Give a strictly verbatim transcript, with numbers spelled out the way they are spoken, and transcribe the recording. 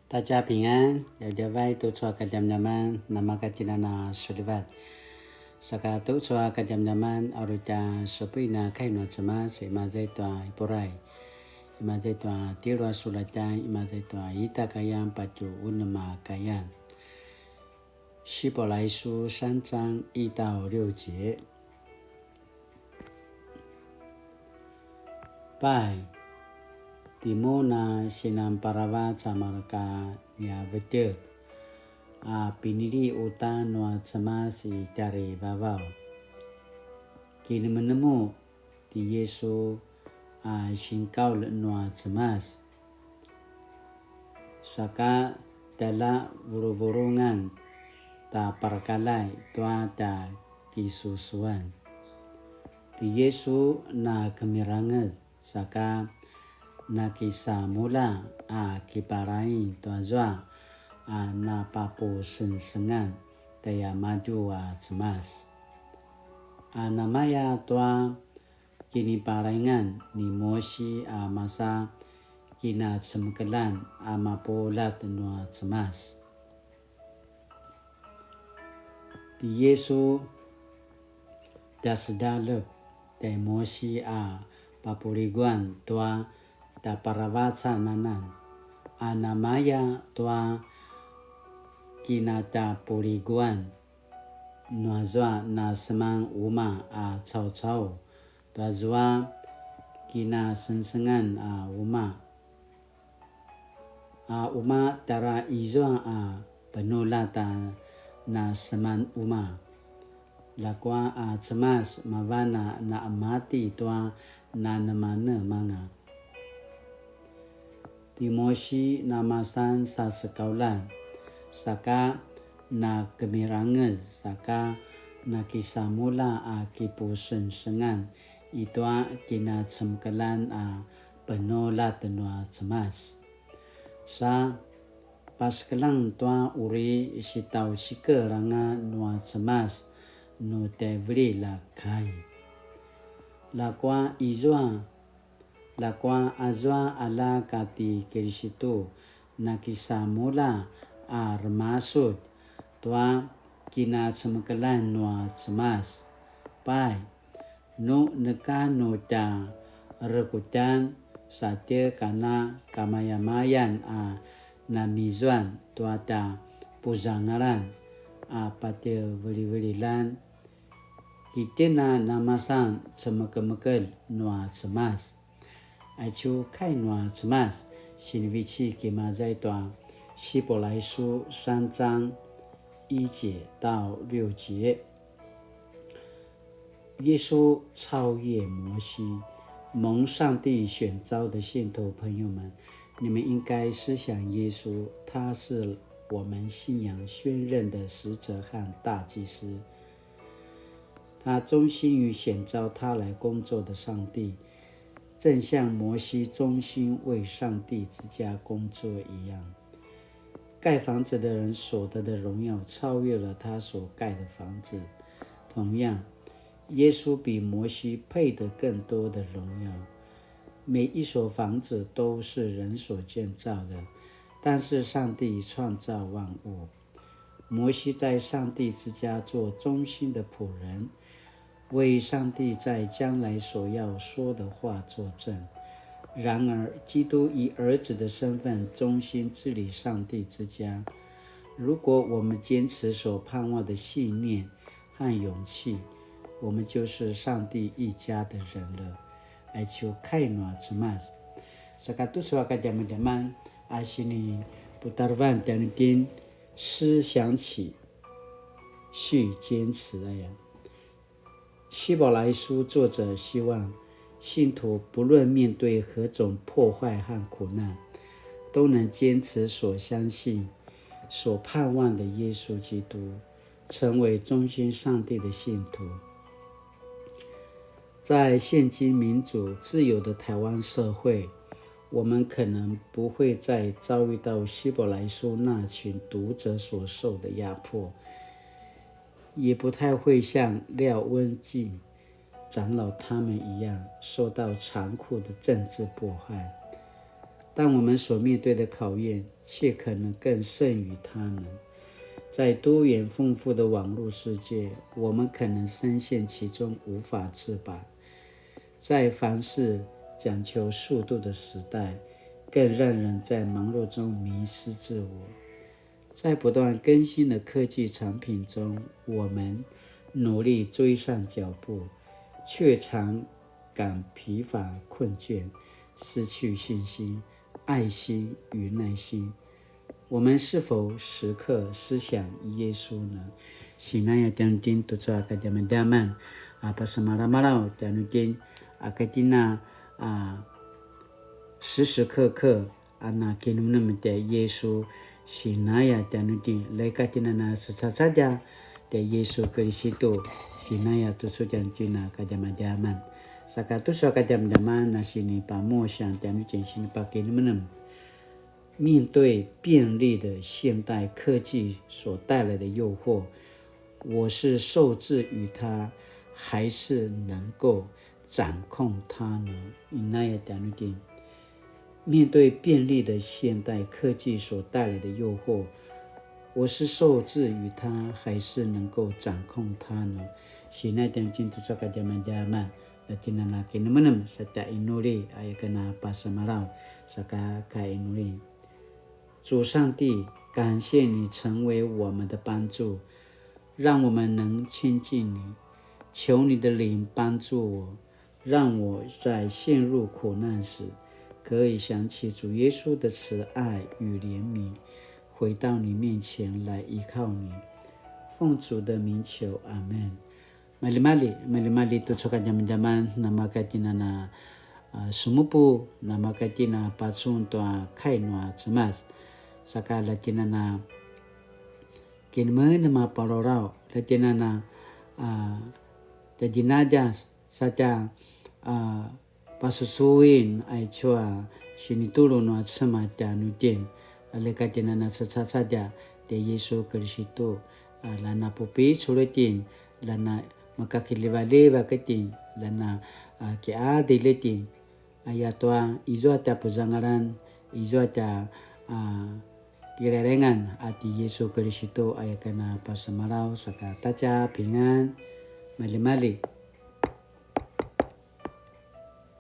大家平安, djavadjavay tucu a kadjamadjaman, namakatjinan a sulivat. Saka tucu a kadjamadjaman, a uri tja supuin a kai nua Cemas, imaza i tua Hiberai, imaza i tua tjelu a sulatjan, imaza i tua ita kayan, patje unem a kayan. 希伯来书三章一到六节。 Pai, timun a sinanparavac a mareka nia vetjek, a pinili uta nua Cemas i tjarivavaw. Kinemenemu ti Yisu a sinkaul nua Cemas. Saka tjaljavuruvurungan ta parakaljai tua tja kisusuan. Ti Yisu na kemirangez saka nakisamulja a kiparaing tuazua a napapusengsengan tjaimadju a Cemas. A namaya tua kiniparaingan ni Mosi a masa kinacemekeljan a mapuljat nua Cemas. Ti Yisu tjasedalep tjai Mosi a papuliguan tua tjaparavacan anan, a namaya tua kinatjapuliguan nuazua na seman umaq a caucau, tuazua kinasengsengan a umaq. A umaq tjara izua a penuljat a na seman umaq. Ljakua a Cemas mavan a na emati tua nanemanemanga. Ti Mosi namasan sasekauljan, saka nakemirangez, saka nakisamulja a kipusengsengan i tua kinacemekeljan a penuljat nua Cemas. Sa pasekeljang tua uri sitjaucikel anga nua Cemas nu tjaivililj a kai. Ljakua izua, ljakua azua aljak a ti Kilisitu nakisamulja a remasudj tua kinacemekeljan nua Cemas. Pai, nu neka nu tja rekutjan satje kana kamayamayan a namizuan tua tja puzangalan a patje vilivililjan, kitjen a namasan cemekemekelj nua Cemas. Aicu kai nua Cemas, sinivecik imaza i tua 希伯来书三章一节到六节。耶稣超越摩西，蒙上帝选召的信徒朋友们，你们应该思想耶稣，他是我们信仰宣认的使者和大祭司。他忠心于选召他来工作的上帝，正像摩西忠心为上帝之家工作一样。盖房子的人所得的荣耀超越了他所盖的房子。同样，耶稣比摩西配得更多的荣耀。每一所房子都是人所建造的，但是上帝创造万物。摩西在上帝之家做忠心的仆人，为上帝在将来所要说的话作证。然而，基督以儿子的身份忠心治理上帝之家。如果我们坚持所盼望的信念和勇气，我们就是上帝一家的人了。Aicu kai nua Cemas. Saka tucu a kadjamadjaman a sini putarevan tjanuitjen, 思想起，续坚持 aya. 希伯来书作者希望信徒不论面对何种破坏和苦难，都能坚持所相信、所盼望的耶稣基督，成为忠心上帝的信徒。在现今民主自由的台湾社会，我们可能不会再遭遇到希伯来书那群读者所受的压迫，也不太会像廖温静长老他们一样受到残酷的政治迫害。但我们所面对的考验却可能更胜于他们。在多元丰富的网络世界，我们可能深陷其中无法自拔。在凡事讲求速度的时代，更让人在忙碌中迷失自我。在不断更新的科技产品中，我们努力追上脚步，却常感疲乏困倦，失去信心、爱心与耐心。我们是否时刻思想耶稣呢？Sinaya tjanuitjen tucu a kadjamadjaman a pasemalamalaw tjanuitjen a kaitjen a 时时刻刻 a na kinemenem tjai Yesu. Sinaya tjanuitjen, lekaitjen a na secacadja tjai Yesu Kiristu. Sinaya tucu tjanuitjen a kadjamadjaman. Saka tucu a kadjamadjaman na sinipamusiang tjanuitjen, sinipakinemenem. 面对便利的现代科技所带来的诱惑，我是受制于它，还是能够掌控它呢？Inaya tjanuitjen. 面对便利的现代科技所带来的诱惑，我是受制于它，还是能够掌控它呢？Sinaya tjanuitjen tucu a kadjamadjaman, la tjen a na kinemenem sa tja inuli, aya ken a pasemalaw, saka ka inuli. 主上帝，感谢你成为我们的帮助，让我们能亲近你。求你的灵帮助我，让我在陷入苦难时，可以想起主耶稣的慈爱与怜悯，回到你面前来依靠你。奉主的名求，阿们。Maljimalji, maljimalji tucu a kadjamadjaman, namakaitjen a na, a, semupu, namakaitjen a pacun tua kai nua Cemas. Saka la tjen a na kinemenem a palalaut, la tjen a na, a, tjadjinadjas, sa tja, a, pasusuin aicu a sinitulu nua Cemas tjanuitjen, lekaitjen a na secacadja tjai Yesu Kiristu, a, la na pupicul itjen, la na makakiljivaljivak itjen, la na, a, kiadil itjen, ayatua izua tja puzangalan, izua tja, a, kilalengan a ti Yesu Kiristu, aya ken a pasemalaw, saka ta tja pingan, maljimalji.